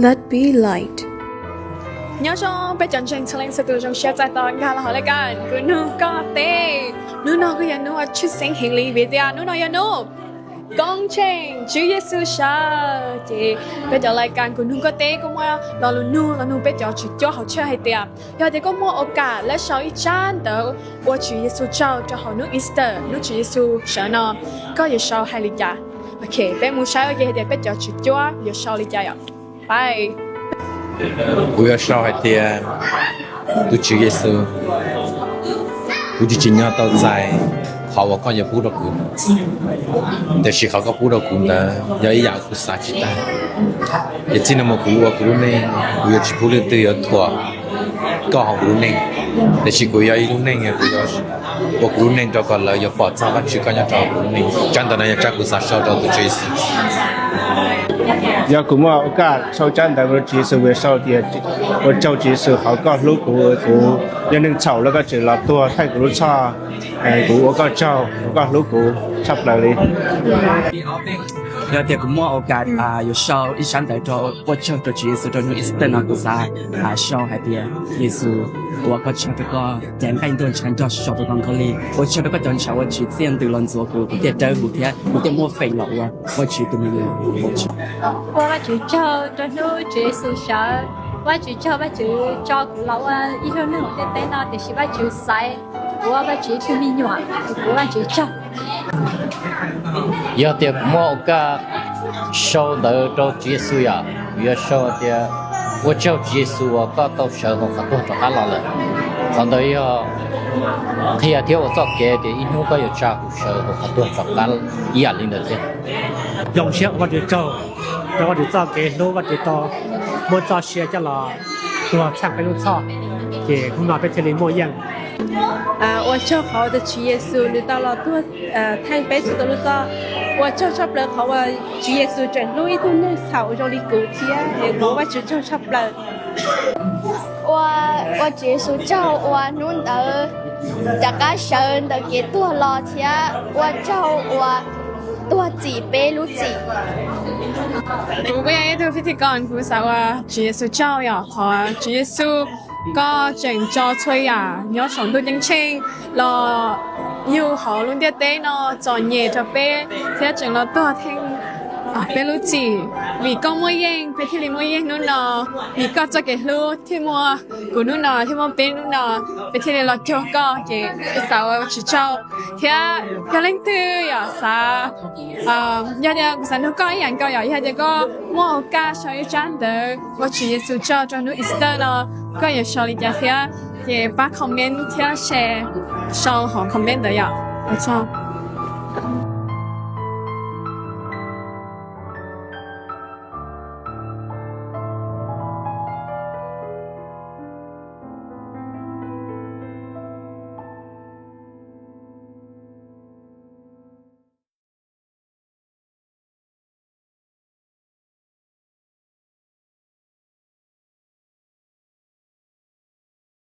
Let be light. Nyob zoo peb cov ntseeg txhua leej txhua tus, zoo siab txais tos nkag los hauv laj kab Kuv Nug Koj Teb. Hnub no kuj yog hnub uas tshwj xeeb heev li vim tias hnub no yog hnub koob tsheej Tswv Yexus sawv. Ces peb cov laj kab Kuv Nug Koj Teb kuj muaj lo lus nug los nug peb cov tswv cuab hauv church hais tias yog tias koj muaj ua kam lawv sau ib tsab ntawv ua Tswv Yexus tsaug rau hauv hnub Easter, hnub Tswv Yexus sawv no, koj yuav sau hais li cas? Ok, peb mus saib ua ke hais tias peb cov tswv cuab yuav sau li cas yom. Peb, kuv yuav sau hais tias, tus Tswv Yexus, kuv tsis tsim nyog tau txais qhov uas koj yuav pub rau kuv, tiam sis qhov koj pub rau kuv ntawd yog ib yam kuv xav tsis tag. Ces txij no mus kuv ua kuv lub neej, kuv yuav tsis pub leej twg yuav thuam koj hauv kuv lub neej, tiam sis kuv yog ib lub neej, kuv yuav ua kuv lub neej rau kom lawv yuav pom txog Vajtswv koj nyob rau hauv kuv lub neej. Tsab ntawv no yog tsab kuv xav sau rau tus Tswv Yexus. Yog kuv muaj ua kam sau tsab ntawv rau Tswv Yexus, kuv yuav sau tias, ua tsaug Tswv Yexus qhov koj hlub kuv, kuv yog neeg txhaum los koj tseem los tuag thaij kuv lub txhoj. Kuv ua koj tsaug, koj hlub kuv tshaj plaws li. Yog tias kuv muaj ua kam yuav sau ib tsab ntawv rau ua tsaug rau Tswv Yexus rau hnub Easter no, kuv xav sau hais tias, Yexus, kuv ua koj tsaug rau koj cev nqaij ntuag ntshav nrog sau rau koj nkaus li. Ua tsaug rau koj cov ntshav uas Tswv txiaj ntws los ntxuav kuv, kuv thiaj dawb huv thiab kuv thiaj muaj feem los ua Vajtswv tus me nyuam. Ua Vajtswv tsaug rau hnub Tswv Yexus sawv. Vajtswv tsaug, Vajtswv tso kuv los ua ib tug neeg hauv ntiaj teb no, tiam sis Vajtswv xaiv kuv ua Vajtswv ib tug me nyuam, kuv ua Vajtswv tsaug. Yog tias kuv muaj ua kam sau ntawv rau Tswv Yexus yom, kuv yuav sau tias, ua tsaug Tswv Yexus uas koj tau sawv hauv qhov tuag rov qab los lawm. Qhov ntawd yog qhia thiab ua txoj kev tias ib hnub koj yuav tsa kuv sawv hauv qhov tuag rov qab ib yam li ntawd thiab. Zoo siab ua Vajtswv tsaug rau Vajtswv txoj kev hlub, Vajtswv tau muab txoj sia coj los tuag txhaj peb lub txhoj, ces hnub no peb thiaj li muaj yeej. Ua tsaug qhov tus Tswv Yexus nws tau los tuag txhaj peb txhua tus lub txhoj. Ua tsaug tshaj plaws qhov uas Tswv Yexus tseem hlub ib tug neeg txhaum zoo li kuv thiab, es kuv ua Vajtswv tsaug tshaj plaws. Ua, ua Tswv Yexus tsaug uas hnub ntawd rov qab sawv ntawm kev tuag los thiab ua tsaug uas tuag txim peb lub txim. Kuv kuj yog ib tug phi thi kos, kuv xav ua Tswv Yexus tsaug yom, qhov Tswv Yexus koj tseem tso txhua yam nyob saum ntuj ceeb tsheej los yug hauv lub ntiaj teb no txom nyem rau peb thiab tseem los tuag theej peb lub txim. Vim koj muaj yeej peb thiaj li muaj yeej hnub no, vim koj txoj kev hlub thiaj muaj kuv hnub no thiab muaj peb hnub no, peb thiaj li los cuag koj ces peb xav ua Tswv tsaug. Thiab yog leej twg yom xav, yog tias kuv xav nug koj ib yam nkaus yom, yog tias koj muaj ua kaj sau ib tsab ntawv ua Tswv Yexus tsaug rau hnub Easter no, koj yuav sau li cas thiab? Ces pab comment thiab share sau hauv comment ntawd yom. Ua tsaug.